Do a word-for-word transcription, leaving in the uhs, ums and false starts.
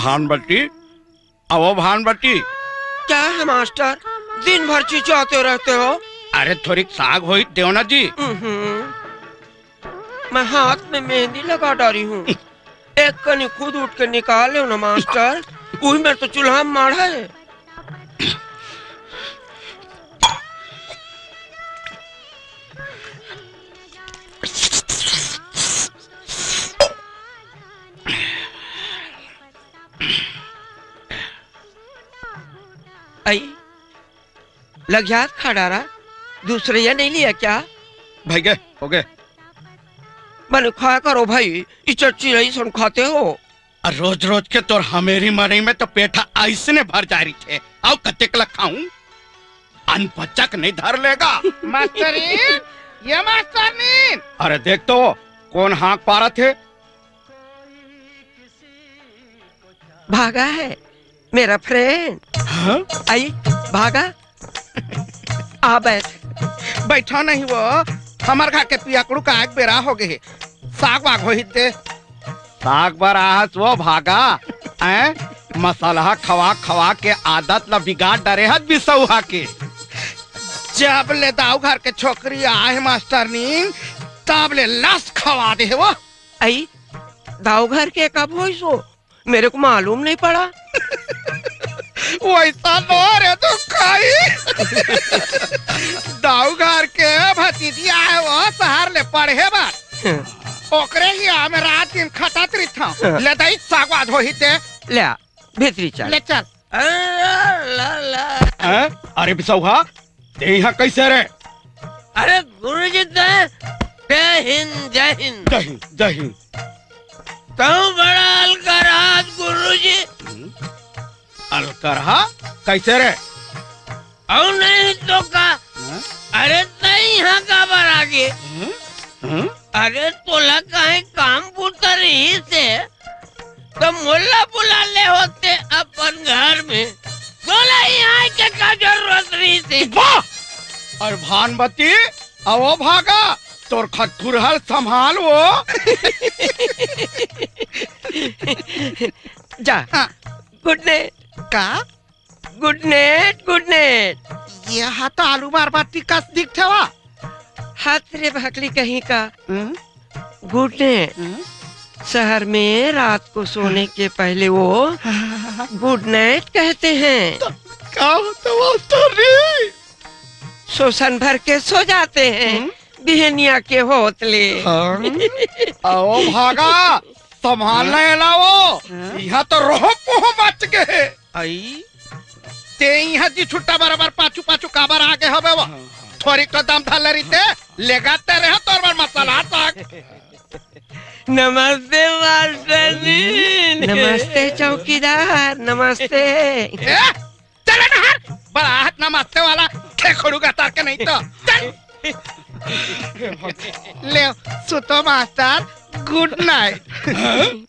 भानबट्टी, अवो भानबट्टी। क्या है मास्टर, दिन भर चिचियाते रहते हो? अरे थोड़ी साग होई देव ना जी। हम्म, मैं हाथ में मेहंदी लगा डाली हूँ, एक कनी खुद उठ के निकाल लो ना मास्टर, वही में तो चूल्हा में माढ़ा है। आई, लग जात खा डारा, दूसरे या नहीं लिया क्या? भाई गए, हो गए। मने खाया करो भाई, ई चच्ची रही सन खाते हो। आ रोज रोज के तोर हमेरी मरई में तो पेठा ऐसने भर जा रही थे। आओ कतेक ला खाऊं? अनपचक नहीं धर लेगा। मास्टरीन, ये मास्टरनीन। अरे देख तो, कौन हाँक पारत हे? भागा है मेरा फ्रेंड। हाँ? आई, भागा। आ बैठ। बैठा नहीं वो, हमार घर के पियकड़ू का आग बेरा हो गए। साग वाग होही दे। साग बर आहस वो भागा, हैं? मसलहा खवा खवा के आदत ला बिगाड़ डरे हत बिसौहा के। जब ले दाऊ घर के छोकरी आए मास्टरनीन, तब ले लस खवा दे हे वो। आई, दाऊ घर के कब होइस वो? मेरे को मालूम नहीं पड़ा। वैसा नो रे तू खाई। दाऊ घर के भतीजी आए वो शहर ले पढ़े बर। हाँ। ओकरे ही आमे रात दिन खटत रहिथंव। हाँ। ले दई सागवाद होही ते। ले आ, भीतरी चल। ले चल। अरे ला ला। हैं? अरे बिसौहा, ते यहाँ कैसे रे? अरे गुरुजी, ते जय हिंद, जय हिंद। जय हिंद, जय हिंद। तू बड़ा अलकरहास गुरुजी। हम्म? अलकरहा? कैसे रे? अउ नहीं तो का? हाँ? अरे, तई यहाँ काबर आ गे? हम्म? हम्म? अरे, तोला काहे काम बूता रहिस हे, त मोला बुला ले होते अपन घर में। तोला यहाँ के का जरूरत रहिस हे? वाह! अरे भानमती, अवो भागा, तोर खतखुरहा ल संभाल वो। जा। हाँ। गुड नाइट। का? गुड नाइट, गुड नाइट। ये हा तो आलू मार बाटी कस दिखथे वा। हाथ रे भकली कहीं का। हम्म? गुड नाइट। हम्म? शहर में रात को सोने के पहले वो हाँ। गुड नाइट कहते हैं। तो का होता मास्टर जी? शोषण भर के सो जाते हैं। हम्म? बिहनिया के होत ले। हाँ। आओ भागा, संभालना है ना वो। हाँ? यहाँ तो रोह पोह मच गए। आई? ते इहाँ जी छुट्टा बराबर पाछू पाछू काबर आगे हवे वो? हाँ, हाँ। थोड़ी तो दम धर ले रहिते, लेगा ते रहे तोर बर मसाला साग। नमस्ते मास्टर जी। नमस्ते चौकीदार, नमस्ते। ए, चले ना हट, बड़ा हाथ नमस्ते वाला, खेखड़ू का तार के नहीं तो। चल। ले, सुतो मास्टर, गुड नाइट।